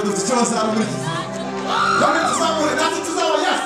Dufite icyo bazaba muri iki gihe. Kandi tuzamure, natwe tuzaba, yes.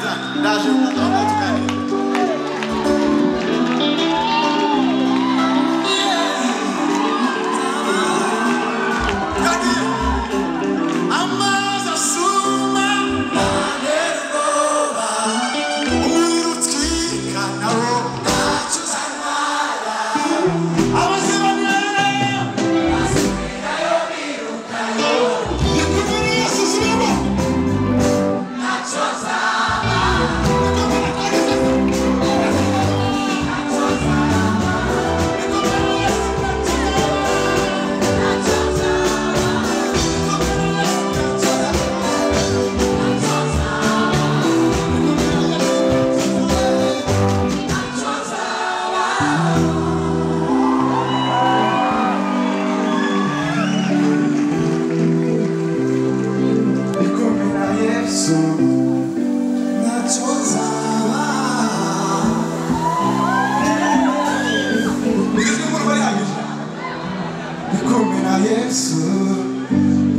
Jonathan ndaje aho tuganira. Amazi asuma ntanerwoba, umuriro utwika nawo ntacyo uzantwara, abazibanira basubirayo birukayo, ni kumwe na Yesu subiramo ntacyo nzaba, ni kumwe na Yesu ntacyo nzaba, ntacyo nzaba. Ndi kumwe na Yesu ntacyo nzaba. Ijwi ry'umuntu rihagije. Ndi kumwe na Yesu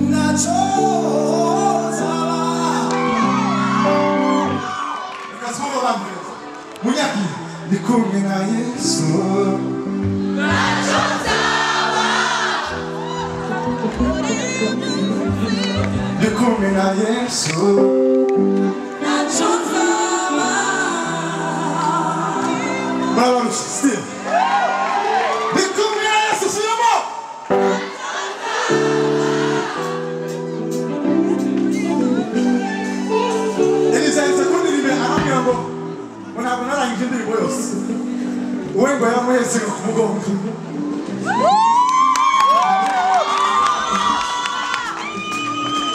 ntacyo nzaba. Reka twumve abantu beza. Munyakire. Ndi kumwe na Yesu ndi kumwe na Yesu Murabarusha Steve. Ndi kumwe na Yesu subiramo. Elisa yahise kundirimba arambwira ngo ngo ntabwo narangije indirimbo yose. We ngo yamuhetse ku mugongo.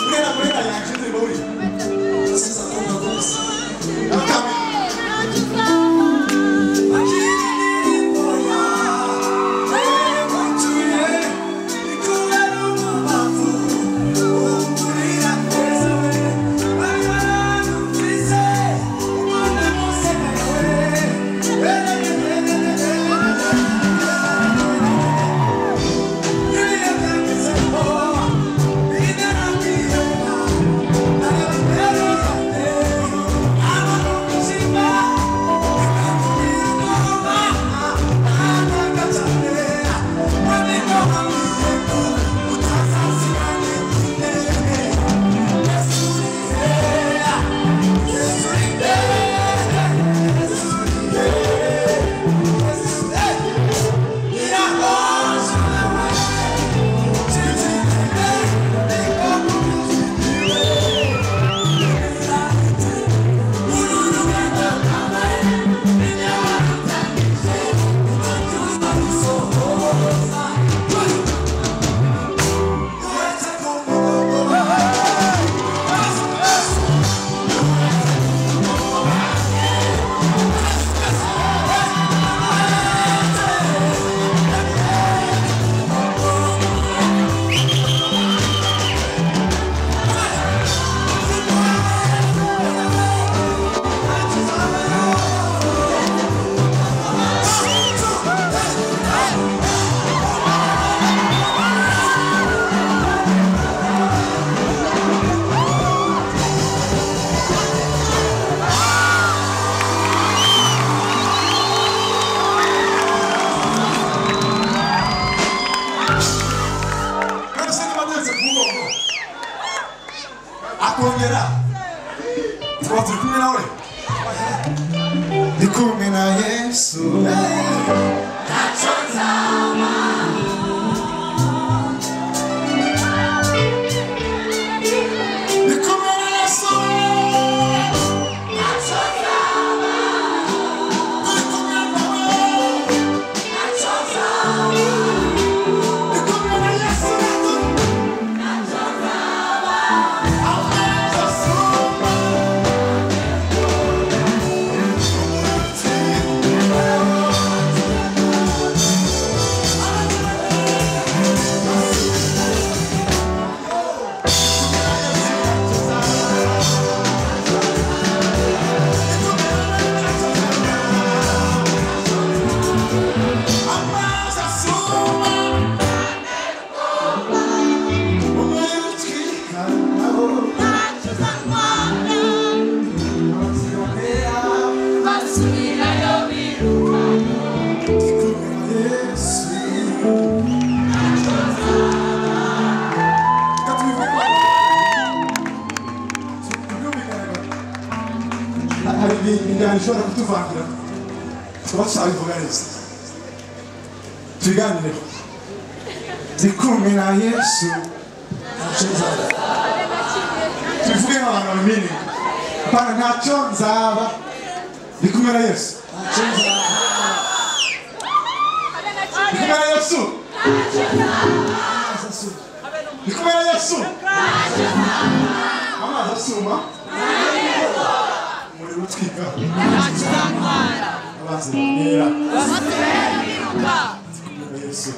Buriya ntabwo yarangije indirimbo buriya. None se niba amuhetse ku mugongo akongera tukaba turi kumwe nawe. Ndi kumwe na Yesu Ndi kumwe na Yesu. Turi kumwe nawe. Ndi kumwe na Yesu. Amazi asuma. Amazi asuma. Umuriro utwika nawo Ntacyo uzantwara. Amazi Injyana ishobora kutuvangira tuba tutabivuga neza. Tubiganireho. Ndi kumwe na Yesu, ntacyo nzaba. Tubivuge nk'abantu babimenye. Apana, ntacyo nzaba. Ndi kumwe na Yesu, ntacyo nzaba. Ndi kumwe na Yesu, ndi kumwe na Yesu. Amazi asuma, umuriro utwika, abanzi bantera. Ndi kumwe na Yesu.